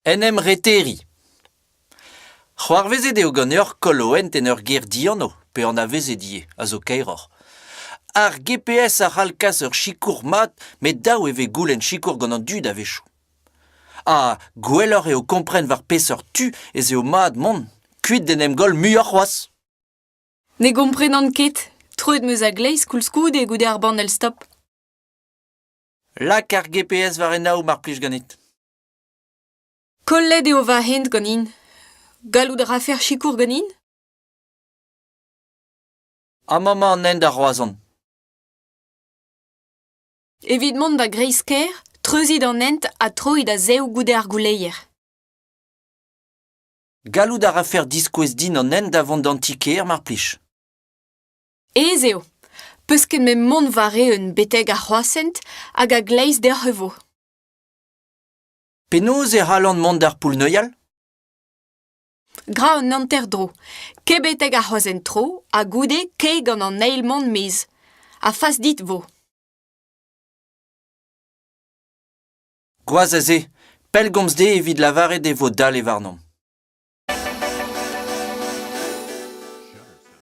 En em reteriñ. C'hoarvezet eo ganeoc'h koll ho hent en ur gêr dianv, pe anavezet ivez, a zo kaeroc'h. Ar GPS a c'hall kas ur sikour mat met dav e vez goulenn sikour gant an dud a-wechoù. Ha gwelloc'h eo kompren war peseurt tu ez eo mat mont, kuit d'en em goll muioc'h c'hoazh. Ne gomprenan ket. Troet 'm eus a-gleiz koulskoude goude ar banell stop. Lak ar GPS war enaou mar plij ganit. Kollet eo va hent ganin. Gallout a rafec'h sikour ganin? Amañ emañ an hent da Roazhon. Evit mont da greiz-kêr, treuzit an hent ha troit a-zehoù goude ar gouleier. Gallout a rafec'h diskouez din an hent da vont d'an ti-kêr mar plij. Aes eo. Peus ket met mont war-eeun betek ar c'hroashent hag a-gleiz deoc'h e vo. Penaos e c'hallan mont d'ar poull-neuial ? Gra un hanter-dro. Kae betek ar c'hroashent-tro ha goude kae gant an eil mont maez. Ha fas dit 'vo. Gwazh a se, pellgomz dezhe evit lavaret e vo dale warnomp.